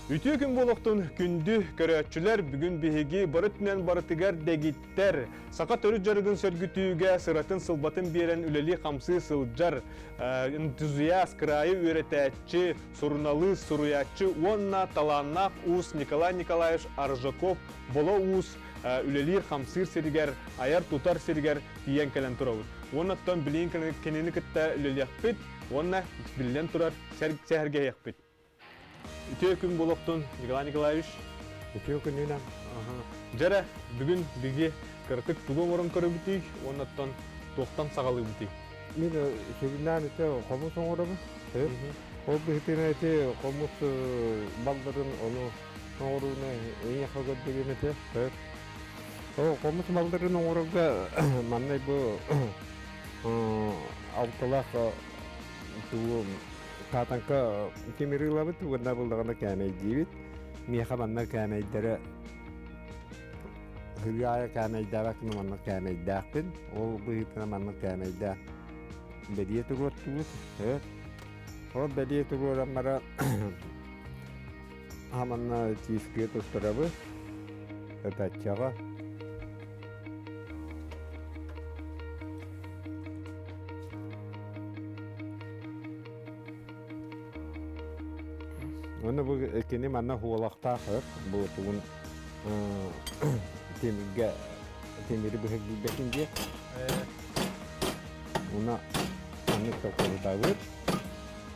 Үтүө күн буолуохтун күндү көрөөччүлэр, бүгүн биһиги бары өттүнэн барытыгар дэгиттэр, саха төрүт дьарыгын сөргүтүүгэ сыратын-сылбатын биэрэн үлэлии-хамсыы сылдьар энтузиаст, кыраайы үөрэтээччи, суруналыыс, суруйааччы уонна талааннаах уус Николай Николаевич Аржаков Боло Уус үлэлиир-хамсыыр сиригэр, айар-тутар сиригэр тиийэн кэлэн турабыт. Уонна оттон билигин кинини кытта үлэлиэхпит уонна биллэн турар сэһэргэһиэхпит. Үтүө күн буолуохтун, Николай Николаевич. Үтүө күнүнэн. Дьэрэ, бүгүн биги кыратык тугу оҥорон көрөбүтүй уонна оттон туохтан саҕалыыбытый? Мин сүрүннээн ити хомус оҥоробун. Ол быһыытынан ити хомус балларын ону оҥорууну эйиэхэ көрдөрүөм этэ. Ол хомус малларын оҥорорго маннай бу алталаах тугу Таатаҥка тимири ылабыт уонна буллаҕына кээмэйдиибит. Миэхэ манна кээмэйдэрэ сырыы аайы кээмэйдээбэппин манна кээмэйдээхпин. Ол быһыытынан манна кээмэйдээх бэлиэ туруортубут. Ол бэлиэ туруоран баран манна тиискэ туттарабыт. Ытаччаҕа. Уонна бу кини манна хуолахтаах өр бу тугун тимиргэ тимири быһа киирбэтин диye. Уна маннык токурутабыт.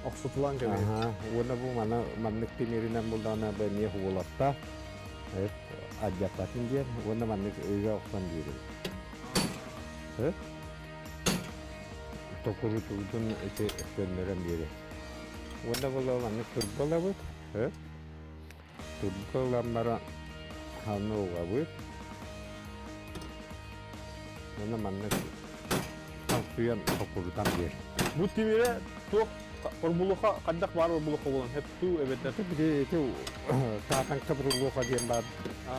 Охсутулан кэбиһэр. Аха, уонна бу мана маннык тимиринэн булдаҕына бу эмиэ хуолахтаах алдьаппатын диэн уонна маннык ыга охсон биэрин. Токурутуутун ити көннөрөн биэрэр. Уонна буолла маннык турба ылабыт. Турба ылан баран ханна угабыт. Уонна маннык халсуйан токурутан биэр. Бу тимирэ туох орбулуха хайдах баар орбулуха буолан хептуу эбэтэр Ити ити таатаҥка бурулуха диэн баар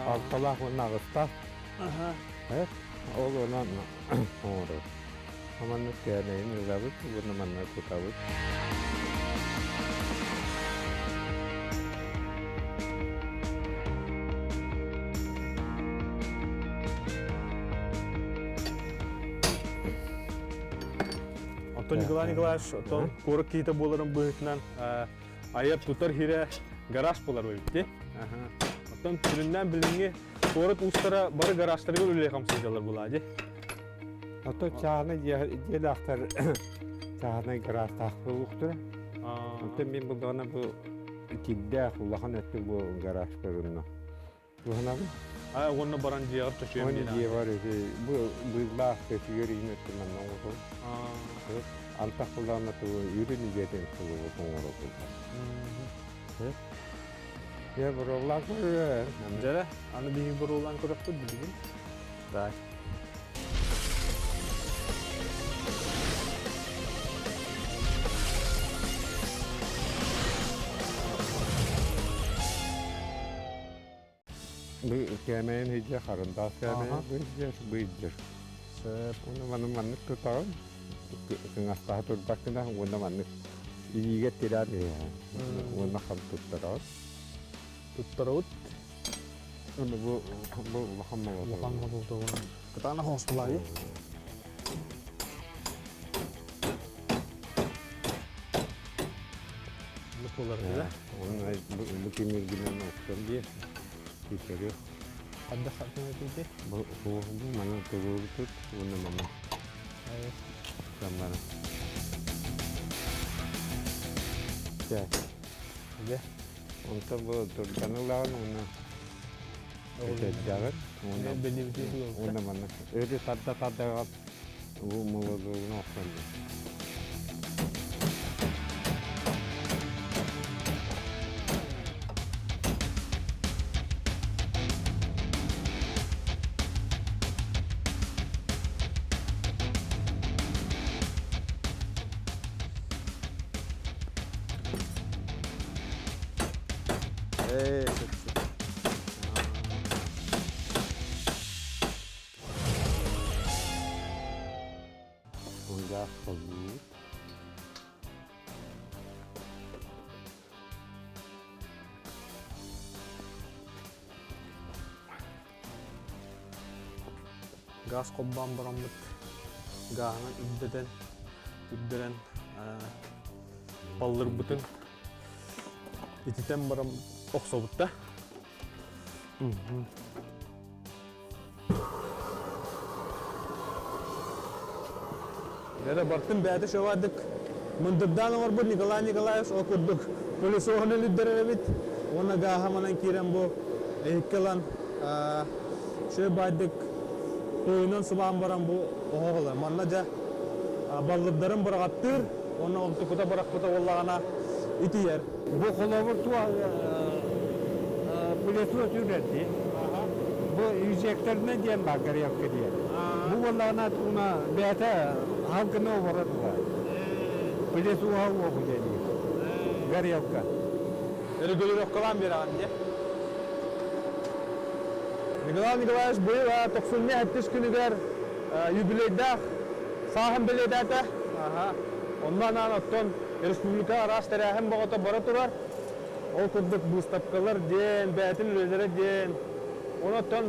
алталаах уонна аҕыстаах. Ол онон оҥорор. Маннык кээмэйин ылабыт уонна манна тутабыт. Оттон Николай Николаевич, оттон куорат киһитэ буоларын быһыытынан айар-тутар хирэ гараж буолар эбит Оттон сүрүннээн билиҥҥи куорат уустара бары гаражтарыгар үлэлии хамсыйдалар булаа дии. Ото чааһынай дьиэлээхтэр чааһынай гаражтаах буолуохтара. Онтон мин булдаҕына бу кирдээх улахан өттү бу гараж көрүннэ. Туһанабын. А уонна баран дьиэҕэр чочуйам диэн. Дьиэбэр ити бу быыллаах көтүгэр иин өттү манна оҥоробун. Антах булдаҕына тугу үрүн дьиэтин сылыбыт оҥоробун. Дьэ буруоллаан көрөр. Дьэрэ, аны биһиги буруоллаан көрөхпүт билигин. Так. Бу кээмэйин ыйдьа харандаас кээмэйин быйдьар, быйдьар. Сөп. Уонна маны маннык тутаҕын, кыҥастаһа турбаккына уонна маннык илиигэ тирээн иһэҕин. Уонна хам туттараҕын. Туттарабыт. Уонна бу бу улахан молоток. Улахан молоток. Кытаанах оҥостулаайы. Буолар да? Онно бу тимиргинэн охсон биэр. Киирсэри. Ханна ханна Бу бу маны туруорбутут уонна маны. Саммара. Чэ. Дьэ. Онтон бу турганы ылаҕын уонна этэрдэҕин уонна уонна манна өрү тарда тардаҕа бу молодуогун охсон Ээ, сөп сөп. Ундаах холбуут. Газ холбоон бараммыт гааһынан үрдэтэн, үрдэрэн баллырбытын ититэн баран охсобут да. Эрэ бартын бэйэтэ шөвадык мындырдаан оҥорбут Николай Николаевич ол курдук пылесоһун өлүддэрэр эбит уонна гааһа манан киирэн бу иһиккэ ылан шөбайдык туойунан сыбаан баран бу оһох ылар. Манна дьэ баллырдарын быраҕаттыыр уонна онтукута бырахпыта буоллаҕына итийэр. Бу холобур туох пылесос үрэрди. Бу инжекторный диэн баар горелка диэн. Бу буоллаҕына уна бэйэтэ халгыны оборот уга. Пылесоһа уоҕу диэн горелка. Регулировкалаан биэрэҕин дии. Николай Николаевич быйыл тохсунньу сэттис күнүгэр юбилейдаах сааһын бэлиэтээтэ. Онно анаан оттон республика араас тэрээһин бөҕөтө бара турар. Ол курдук быыстапкалар диэн, бэйэтин үлэлэрэ диэн. Онон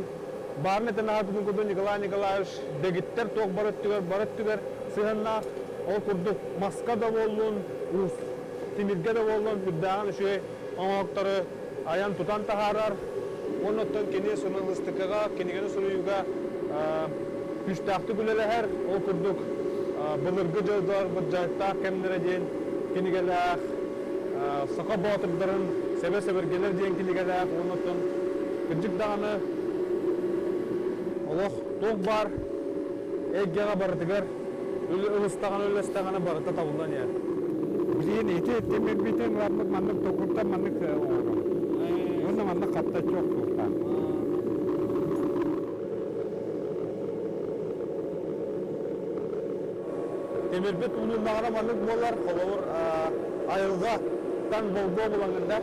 баарын этэн аһарбытын курдук Николай Николаевич дэгиттэр туох бар өттүгэр, бар өттүгэр сыһыаннаах. Ол курдук маска да буоллун, уус тимиргэ да буоллун үрдээҕин үчүгэй оҥоһуктары айан-тутан таһаарар. Уонна оттон кини суруналыыстыкаҕа, кинигэни суруйууга күүстээхтик үлэлэһэр. Ол курдук былыргы дьыллар дьарыктаах кэмнэрэ диэн кинигэлээх, саха боотурдарын сэбэ-сэбиргэлэр диэн кинигэлээх уонна оттон кырдьык даҕаны олох туох баар эйгэҕэ барытыгар ылыстаҕына үллэстэҕинэ барыта табыллан иһэр. Билигин ити тимирбитин ылаппыт маннык токуртан маннык оҥорон. Уонна маннык хаптаччы охсуохтаах. Тимирбит уунуннаҕына маннык буолар, холобур, айылҕаттан болгуо булаҥҥын да,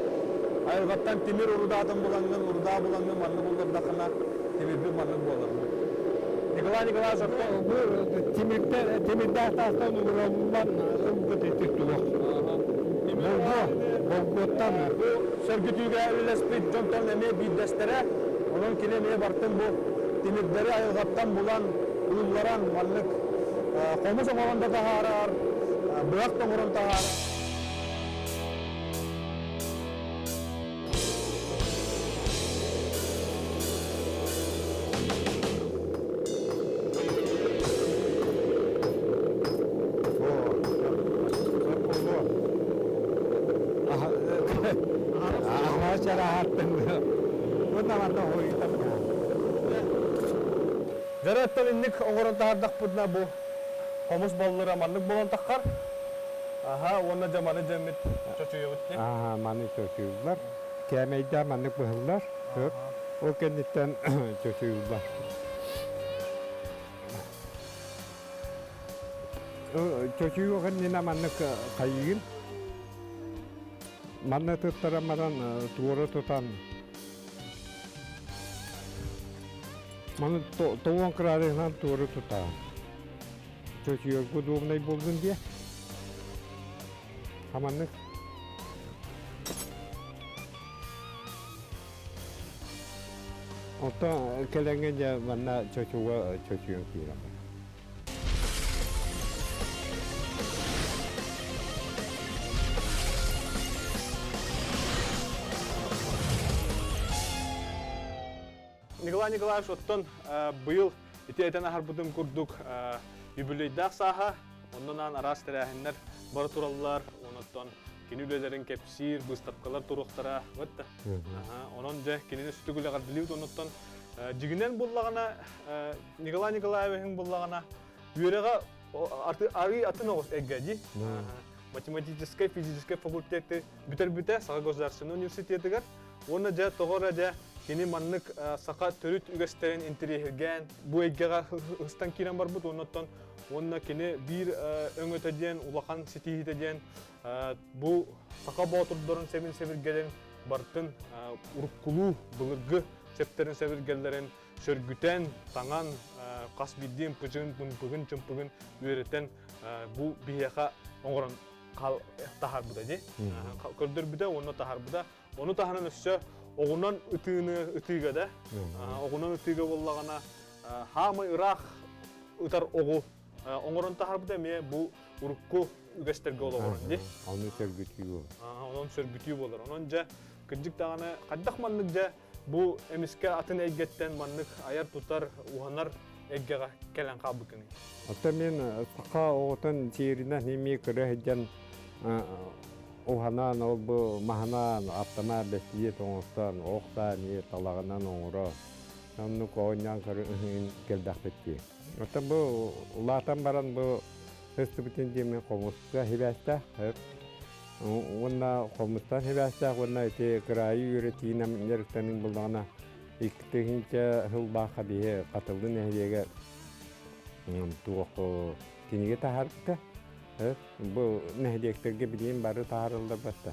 айылҕаттан тимир урудаатын булаҥҥын, урудаа булаҥҥын маннык уллардаххына, тимирбит маннык буолар. Николай Николаевич Бу тимирдээх таастан уураллан ылбыт ити туох. Болгуо, болгуоттан. Бу сөргүтүүгэ үлэлэспит дьонтон эмиэ биирдэстэрэ. Онон кини эмиэ бартын бу тимирдэри айылҕаттан булан, уулларан маннык хомус оҥорон да таһаарар, быһах да оҥорон таһаарар. Дьарыттан инник оҥорон таһаардахпытына бу хомус баллара маннык буолан таххар. Аха, уонна дьэ маны дьэммит чочуйабыт дии. Аха, маны чочуйуллар. Кээмэйдээх маннык быһыллар. Ол кэнниттэн чочуйуллар. Чочуйуох иннинэ маннык хайыгын. Манна туттаран баран туора тутан маны тоҕуон кыраадыһынан туора тутаҕын. Чочуйарга удобнай буоллун диэ. Хаманнык Оттон кэлэҥҥин дьэ манна чочуга чочуйан киирэн Николай Николаевич оттон быйыл ити этэн аһарбытым курдук юбилейдаах сааһа, онон аан араас тэрээһиннэр бара тураллар, онон кини үлэлэрин кэпсиир, быыстапкалар туруохтара. Вот да. Онон дьэ кинини сүтүк үлэҕэрдилиибит оннуттан дьигинэн буллаҕына Николай Николаевиһын буллаҕына үөрэҕэ арыы атын оҕус эйгэ дии. Математическай, физическай факультеты бүтэрбитэ Саха государственный университетыгар. Уонна дьэ тоҕо эрэ дьэ кини маннык саха төрүт үгэстэрин интэриэһиргээн бу эйгэҕэ ыстан киирэн барбыт уонна уонна кини биир өҥөтө диэн улахан ситиһиитэ диэн бу саха боотурдарын сэбин сэбиргэлэрин барытын уруккулуу былыргы сэптэрин сэбиргэллэрин сөргүтэн, таҥан, хас биирдии ымпыгын, ымпыгын, чымпыгын үөрэтэн бу биһиэхэ оҥорон таһаарбыта дии. Көрдөрбүтэ уонна таһаарбыта. Ону таһынан өссө оҕунан ытыыны ытыыга да, оҕунан ытыыга буоллаҕына. Хаамай ыраах ытар оҕу оҥорон таһарбыта эмиэ бу урукку үгэстэргэ олоҕурар дии. Ону сөргүтүү буолар. Онон сөргүтүү буолар. Онон дьэ кырдьык даҕаны хайдах маннык дьэ бу эмискэ атын эйгэттэн маннык айар-тутар, уһанар эйгэҕэ кэлэн хаалбыккыный? Оттон мин саха оҕотун сиэринэн эмиэ кыра сылдьан уһанан, ол бу маһынан аптамаат бэстилиэт оҥостон, ох саа эмиэ талаҕынан оҥоро, оннук оонньоон көрөн кэлдэхпит дии. Оттон бу улаатан баран бу сыстыбытын диэмин хомуска сибээстээх. Уонна хомустан сибээстээх уонна ити кыраайы үөрэтиинэн дьарыктаныы буллаҕына 2000 сыллаахха биһи Хатылы нэһилиэгэ туох кинигэ таһаарбыта. Бу нэһилиэктэргэ билигин бары таһаарыллар батта.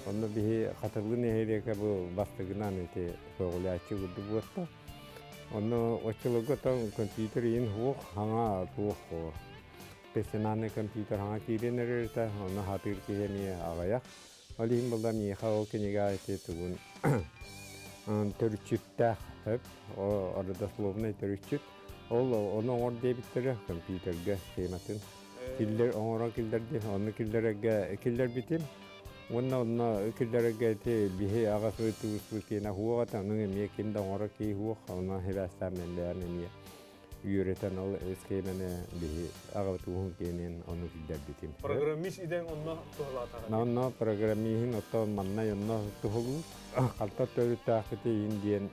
Онно биһи Хатылы нэһилиэгэ бу бастыгынан ити көҕүлээччи курдук буотта. Онно оччолорго тон компьютер иин суох, хаҥа туох персональный компьютер хаҥа киирэн эрэритэ, онно хатыыр киһи эмиэ аҕыйах. Ол иһин булла миэхэ ол кинигэ ити тугун төрүччүттээх родословный төрүччүт. Ол ону оҥор диэбиттэрэ компьютерга схематын киллэр оҥорон киллэрди, онно киллэрэргэ киллэрбитим. Уонна онно киллэрэргэ ити биһи аҕа сылытыбыт киэнэ хуох ата, ону эмиэ ким да оҥоро киһи хуох, онон хибээстээн мен бэйэм эмиэ үөрэтэн ол схеманы биһи аҕабыт уһун киэнин ону киллэрбитим. Программист идэҥ онно туһалаатаҕа. Онно программиһин оттон манна онно туһулуу халта төрүттаахыты иин диэн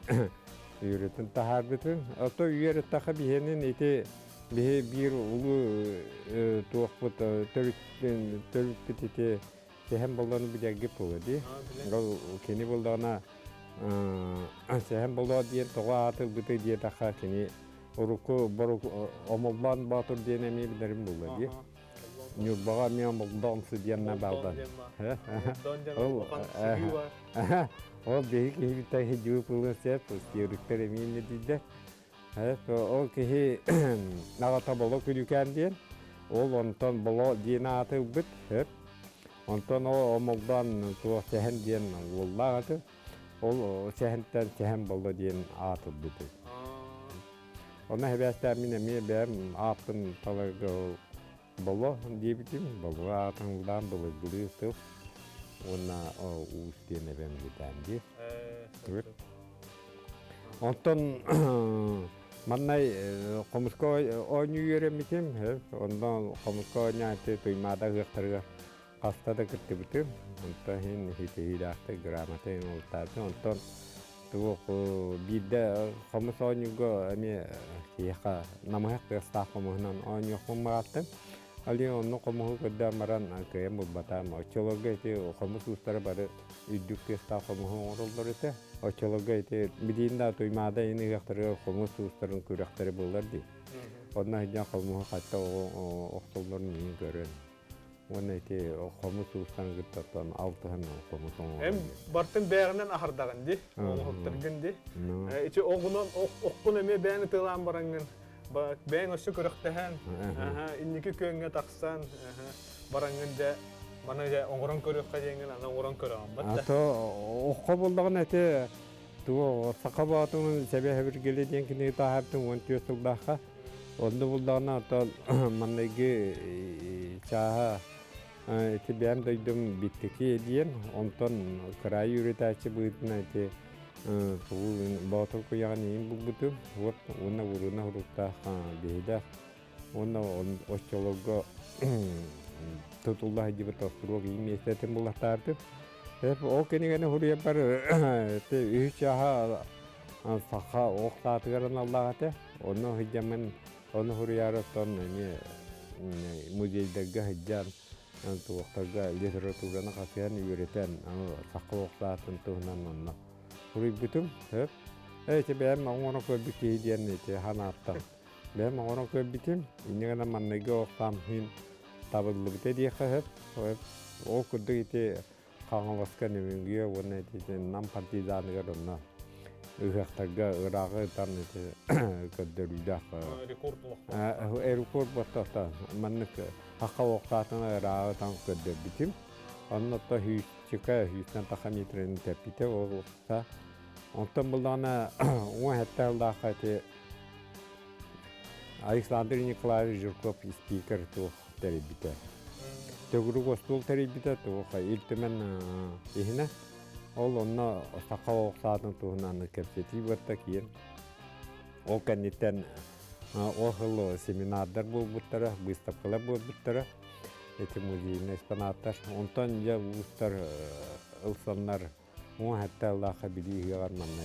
үөрэтэн таһаарбытын. Ото үөрэттэхэ биһиэнин ити биһи биир улуу туохпут төрүппүт ити сэһэн боллону билэргит буолуо дии. Ол кини буоллаҕына сэһэн боллоо диэн тоҕо аатырбыты диэтэххэ кини урукку Омоллоон Боотур диэн эмиэ билэрим буолуо дии. Ньурбаҕа эмиэ Омолдоон диэннэ баалдан. Ол биһи киһибиттэн хидьуу пылын сеп, истиэрүктэр эмиэ иннэ дииллэр. Ол киһи аҕата Боло Күлүкээн диэн, ол онтон Боло диэн ааты ылбыт. Онтон ол Омолдоон туох Сэһэн диэн уоллаах этэ. Ол Сэһэнтэн Сэһэн Боло диэн аат ылбыт. Онно эбээстээн мин эмиэ бэйэм ааппын таларга ол Боло диэбитим, Боло аатын ыллаан былыргылыы тыл уонна уус диэн эбэм диэтээн дии. Онтон маннай хомуска оонньуу үөрэммитим, онно хомуска оонньоон Туймаада ыһыахтарыгар хаста да кыттыбытым. Онтон иһин ситиһиилээхтик грамота иһин ылтаабытым. Онтон туох биирдэ хомус оонньууга эмиэ киһиэхэ намыһах тыастаах хомуһунан оонньуохпун баҕаттым. Али онно хомуһу көрдөөн баран кыайан булбатаам. Оччолорго ити хомус уустара бары үрдүк тыастаах хомуһу оҥороллор этэ. Оччолорго ити билигин да Туймаада иһин ыһыахтарыгар хомус уустарын күрэхтэрэ буолар дии. Онно сылдьан хомуһу хатта охсоллорун иһин көрөн уонна ити хомус уустан кыттаттан алтыһан хомус оҥорон. Эм бартын бэҕинэн аһардаҕын ди, оҥоһуктаргын ди. Ити оҕунан оххун эмиэ бэйэни тыалаан бараҥҥын бэйэҥ өссө көрөхтөһөн, инники күөҥҥэ тахсан бараҥҥын дьэ маны дьэ оҥорон көрүөххэ диэҥҥин аны оҥорон көрөҕүн бат. То оххо буллаҕына ити тугу саха боотун сэбэ хэбиргели диэн кинигэ таһаартын 14 сыллаахха онно буллаҕына оттон манныгы чааһа ити бэйэм дойдум биттики диэн онтон кыраайы үөрэтээччи быһыытынан ити Боотур куйаҕын иин булбутум вот уонна уруна уруктаах биһилэх уонна оччолорго тутулла сылдьыбыт остуруок иин миэстэтин булаттаабытым. Ол кинигэни суруйарбар үһүс чааһа саха ох саатыгар аналлаах этэ. Онно сылдьаммын ону суруйаары оттон эмиэ музейдарга сылдьан туохтарга литератураны хасыһан үөрэтэн саха ох саатын туһунан онно суруйбутум. Ити бэйэм оҥоро көрбүт киһи диэн ити санааттан бэйэм оҥоро көрбүтүм. Инньэ гынан манныгы охсаам иһин табыллыбыта диэххэ сөп. Ол курдук ити Хаҥаласка Нөмүгүө уонна ити Нам партизаныгар онно ыһыахтарга ырааҕы ытан ити көрдөрүүлээх рекорд рекорд буолта маннык саха охсаатына ырааҕы ытан көрдөрбүтүм. Онно то сүүсчүкэ сүүстэн таха метрин тэппитэ ол охса. Онтон буллаҕына 17 сыллаахха ити Александр Николаевич Жирков спикер туох тэрийбитэ. Төгүрүк остуол тэрийбитэ туох Ил Түмэн иһинэ. Ол онно саха ох саатын туһунан кэпсэтии барта киэн. Ол кэнниттэн ол сыл семинардар буолбуттара, быыстапкалар буолбуттара. Эти музейный экспонаттар. Онтон дьэ уустар ылсаннар Уҥа хаттааллаахха Билии ыһыаҕар манна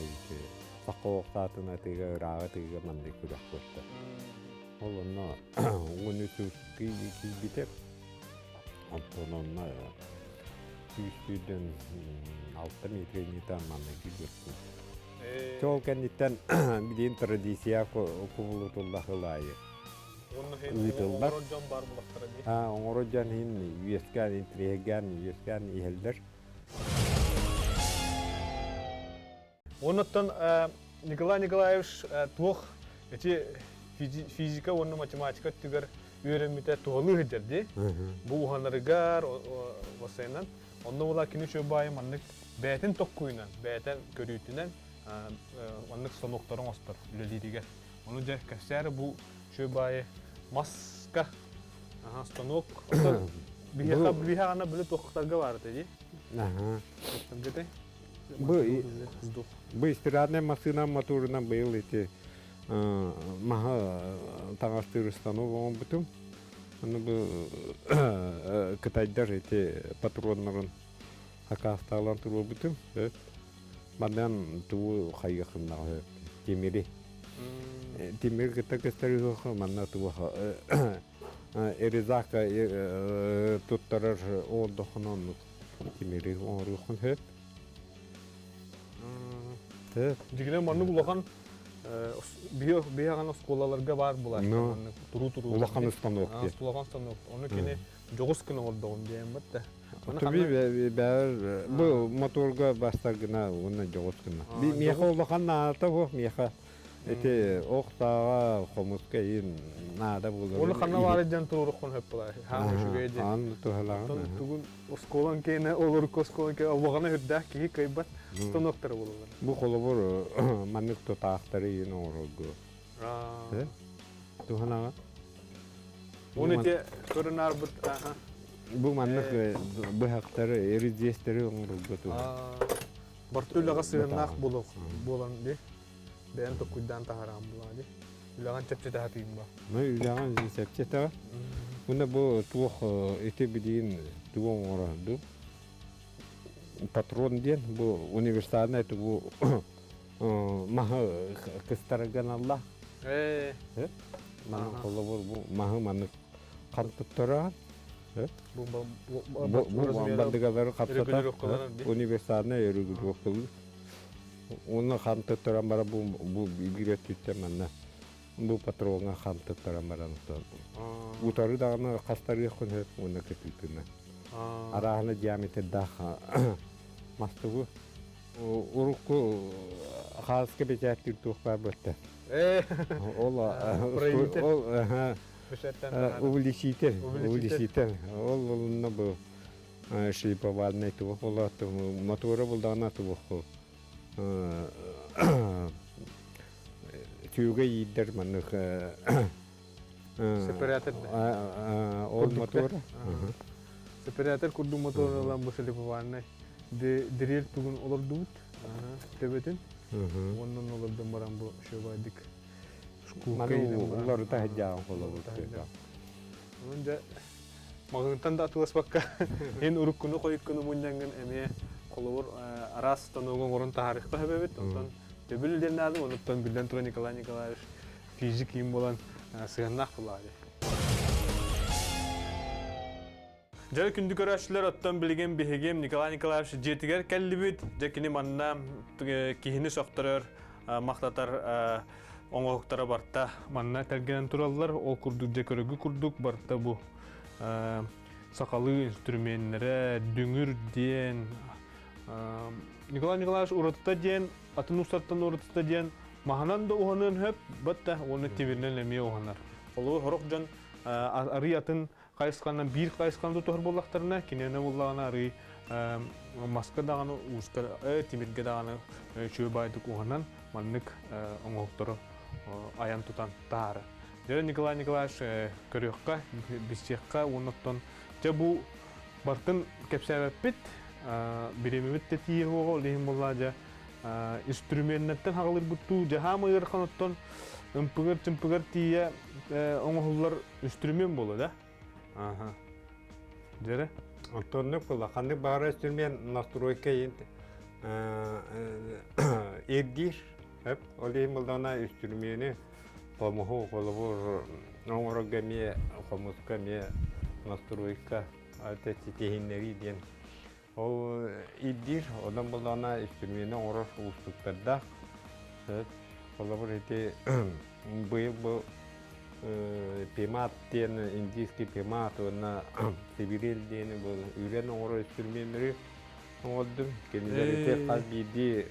саха оҕохтаатын атыыга ырааҕы атыыга маннык күрэх көртө. Ол онно 13 киирбитэ. Онтон онно 126 метринитан манна киирбиппин. Ол кэнниттэн билигин традиция кубулутулла ылаайы ыытыллар. Оҥорор дьон иһин үөскээн, интириэһиргээн үөскээн иһэллэр. Оннуттан Николай Николаевич туох ити физика уонна математика өттүгэр үөрэммитэ туһалыы сылдьар дии. Бу уһанарыгар бассейнан. Онно була кини үчүгэй маннык бэйэтин токкуйунан, бэйэтин көрүүтүнэн маннык станоктары оҥостор үлэлииригэр. Ону дьэ кэпсээри бу үчүгэй маска станок биһиэхэ биһиэхэ ана били туохтарга баар этэ дии. Туохтарга Бу бу стиральная массыына моторунан быйыл ити маһы таҥастыыр станок оҥорбутум. Аны бу кытайдар ити патроннарын акаастаалан туруорбутум. Манан тугу хайыахыннаҕа тимири. Тимир кытта көстөр манна туох Эризака туттарар оордоххуна оннук тимири оҥоруоххун сөп. Дьигинэн маннык улахан биһиэхэ оскуолаларга баар булааччы маннык туруу-туруу улахан станок диэн. Улахан станок. Ону кини дьоҕус гына оҥордоҕум диэн бат Туби бээр бу моторга бастар гына уонна дьоҕус гына. Миэхэ улахан наадата суох миэхэ Ити ох сааҕа хомуска иин наада буолар. Оны ханна баар дьон туруоруккун хөп буолар. Хаан үчүгэй диэн. Хаан туһалаҕын. Оттон тугун оскуолан киэнэ олорукка оскуолан киэнэ улаҕана үрдээх киһи кыайбат станоктара буолаллар. Бу холобур маннык тутаахтары иин оҥорорго. Туһанаҕа. Оны ити көрүнаарбыт Бу маннык быһахтары, эридиэстэри оҥорорго туһа. Барты үлэҕэ сыһыаннаах буолан ди. Бэйэм токкуйдаан таһараан булаа ди. Үлэҕин чэпчэтэ сатыым ба. Ну үлэҕин чэпчэтэҕэ. Уна бу туох ити билигин тугу оҥорор ду? Патрон диэн бу универсальный тугу маһы кыстарыганалла. Ээ. Манан холобур бу маһы маннык хан туттара. Бу бандыгалары хапсата универсальный өрүгүлүөккылы. Уонна хан туттаран баран бу бу биир өттүттэн манна бу патроҥҥа хан туттаран баран утары даҕаны хастарыаххын сөп уонна кытыытына. Арааһына диаметрдаах мастыбы урукку хааска бэчээттиир туох баар буолта. Ол ол увлечитель увлечитель ол онно бу шлифовальный туох буолаат мотуора булдаҕына туох түүгэ иирдэр маннык Сепаратор ол мотуора Сепаратор курдук мотор ылан бу шлифовальный дрель тугун олордубут төбөтүн оннун олордон баран бу шөбайдык шкурка уларыта сылдьаҕын холобур Онон дьэ маҕаһыынтан да атыыласпакка эн уруккуну хойуккуну мунньаҥҥын эмиэ холобур араас станогу оҥорон таһаарыахха сөп эбит. Онтон төбүл диэн наада, онуттан биллэн туран Николай Николаевич физик киин буолан сыһыаннаах буоллаҕа дии. Дьэ, күндү көрөөччүлэр, оттон билигин биһиги Николай Николаевич дьиэтигэр кэллибит. Дьэ, кини манна киһини сөхтөрөр, махтатар оҥоһуктара барта манна тэлгэнэн тураллар. Ол курдук дьэ көрөгү курдук барта бу сахалыы инструменнэрэ, дүҥүр диэн. Николай Николаевич уратыта диэн, атын устартан уратыта диэн маһынан да уһаныан сөп, батта уонна тимиринэн эмиэ уһанар. Холобур, сорох дьон арый атын хайысханан биир хайысханы тутуһар буоллахтарына, киниэнэ буоллаҕына арый маска даҕаны, ууска, тимиргэ даҕаны үчүгэй баайдык уһанан маннык оҥоһуктары айан тутан таһаарар. Дьэ Николай Николаевич көрүөххэ, билсиэххэ уонна дьэ бу бартын кэпсээбэппит, бириэмэбит да тиийэ суоҕа, ол иһин буоллаа дьэ инструменнартан хаҕалыырбыт дуу, дьэ хаама ыарахан оттон ымпыгар-чымпыгар тиийэ оҥоһуллар инструмент буолуо да? Аха. Дьэрэ? Оттоннук буолла. Ханнык баҕара инструмент настройка ирдиир. Ол иһин буоллаҕына инструмени хомуһу холобур оҥорорго эмиэ хомуска эмиэ настройка ситиһиннэрии диэн ол ирдиир. Онон буоллаҕына инструмени оҥорор уустуктардаах. Холобур ити быйыл бу пимат диэн индийский пимат уонна сибирель диэни бу үрэн оҥорор инструменнэри оҥордум. Кинилэр ити хас биирдии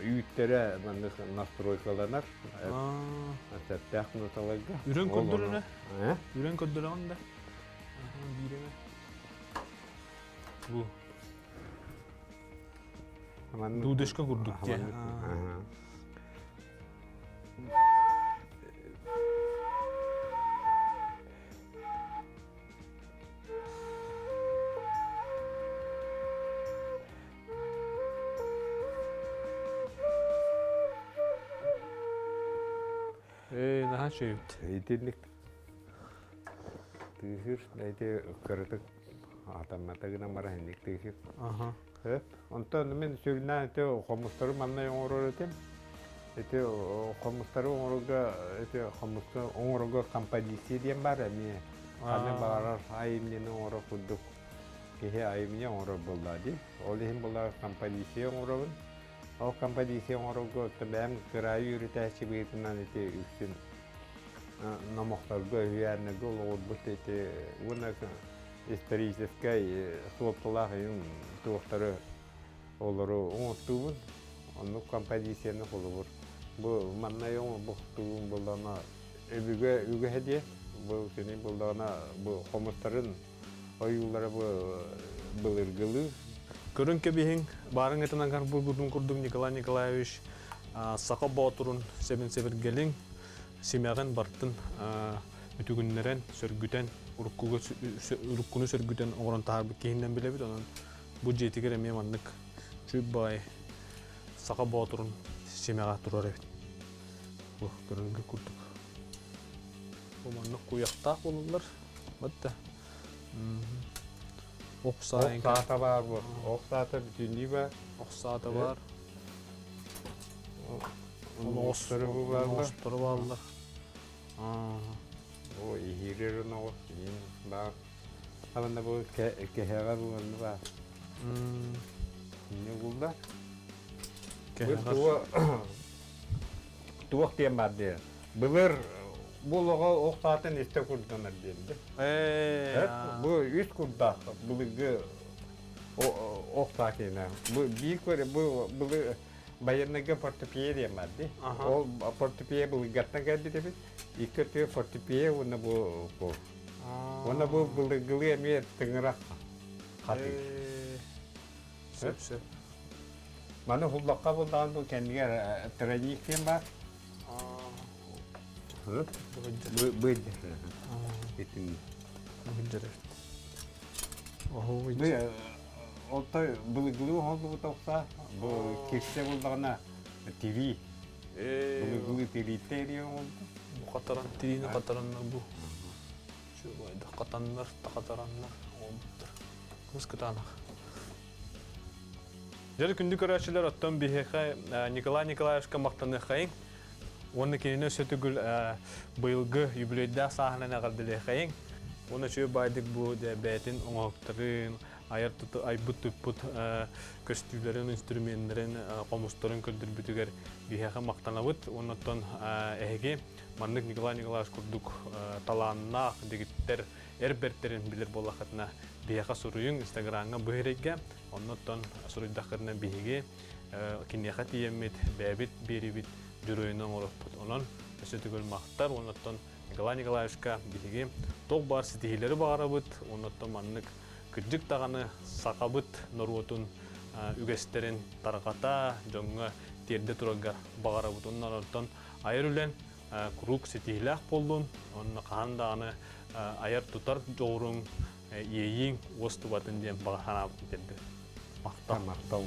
үүттэрэ маннык настройкаланар. Сөптөөх ноталарга. Үрэн көрдөрөнө? Үрэн көрдөрөҕүн да? Бииреме. Бу. Дудочка курдук дии. Ээ, наһаа үчүгэйбит. Итинник тыыһыр, ити кыратык атаммата гынан баран инник тыыһыр. Аха. Онтон мин сүрүннээн ити хомустары манна оҥорор этим. Ити хомустары оҥорорго ити хомуска оҥорорго композиция диэн баар эмиэ. Ханна баҕарар айымньыны оҥорор курдук киһи айымньы оҥорор буоллаа дии. Ол иһин буоллар композиция оҥоробун. Ол композиция оҥорорго бэйэм кыраайы үөрэтээччи быһыытынан ити үксүн номохторго, үһүйээннэргэ олоҕурбут ити уонна историческай суолталаах ийин туохтары олору оҥортуубун. Оннук композицияны холобур. Бу манна оҥорбохтуубун буоллаҕына өбүгэ үгэһэ диэ. Бу кини буоллаҕына бу хомустарын ойуулара бу былыргылыы. Көрүҥ кэбиһиҥ, баарыҥ ытынан булбутун курдук Николай Николаевич саха боотурун сэбин сэбиргэлиҥ, симэҕин бартын үтүгүннэрэн, сөргүтэн, уруккуга уруккуну сөргүтэн оҥорон таһаарбыт киһиннэн билэбит. Онон бу дьиэтигэр эмиэ маннык чуй баай саха боотурун симэҕэ турар эбит. Бу көрөргө курдук. Бу маннык куйахтаах буолаллар. Батта. Ох саата баар бу. Ох саата бүтүннүү баар. Ох саата баар. Оҥостору бааллар. О, иһиирэр оноҕо баар. Абанда бу кэһэҕэ буоланны баар. Не булда? Туох диэн бар диye. Былыр бу олоҕо ох саатын истэ курданар диэнди. Бу үс курдаах былыргы ох саа киэнэ. Бу биир көрө бу былыр Байыаннайга фортепиано диэн баар дии. Ол фортепиано былыргаттан кэлбит эбит. Икки өттүгэр фортепиано уонна бу бу. Уонна бу былыргылыы эмиэ тыҥырах хатыы. Сөп сөп. Маны хуллахха булдаҕын бу кэннигэр тройник диэн баар. Быйдыр. Итин. Быйдыр. Онто былыргылыы оһоллубут охса, бу кирсэ булдаҕына тирии. Былыргылыы тирииттэ эрийэ оҥолду. Бу хатаран, тириини хатараннар бу. Чугайда хатаннар, тахатараннар оҥолбуттар. Кымыс кытаанах. Дьэ, күндү көрөөччүлэр, оттон биһиэхэ Николай Николаевичка махтаныаххайыҥ. Уонна кинини өссө төгүл быйылгы юбилейдаах сааһынан эҕэрдэлиэхэйиҥ. Уонна үчүгэй баайдык бу бэйэтин оҥоһуктарын, айар айбыт туппут көстүүлэрин, инструменнэрин, хомустарын көрдөрбүтүгэр биһиэхэ махтанабыт. Уонна оттон эһиги маннык Николай Николаевич курдук талааннаах дэгиттэр эр бэртэрин билэр буоллаххытына биһиэхэ суруйуҥ Инстаграмҥа быһырэйгэ. Оннуттан суруйдаххытына биһиги киниэхэ тиийэммит, бэйэбит биэрибит дьоруойуну оҥоруохпут. Онон өссө төгүл махтар уонна оттон Николай Николаевичка биһиги туох баар ситиһиилэри баҕарабыт уонна оттон маннык кырдьык даҕаны сахабыт норуотун үгэстэрин тарҕата, дьоҥҥо тиэрдэ турарга баҕарабыт. Онон оттон айар үлэн Куруук ситиһиилээх буоллун, онно хаһан даҕаны айар-тутар дьоҕуруҥ, иэйииҥ уостубатын диэн баҕа санаабытын тиэрдэр. Махтал. Махтал.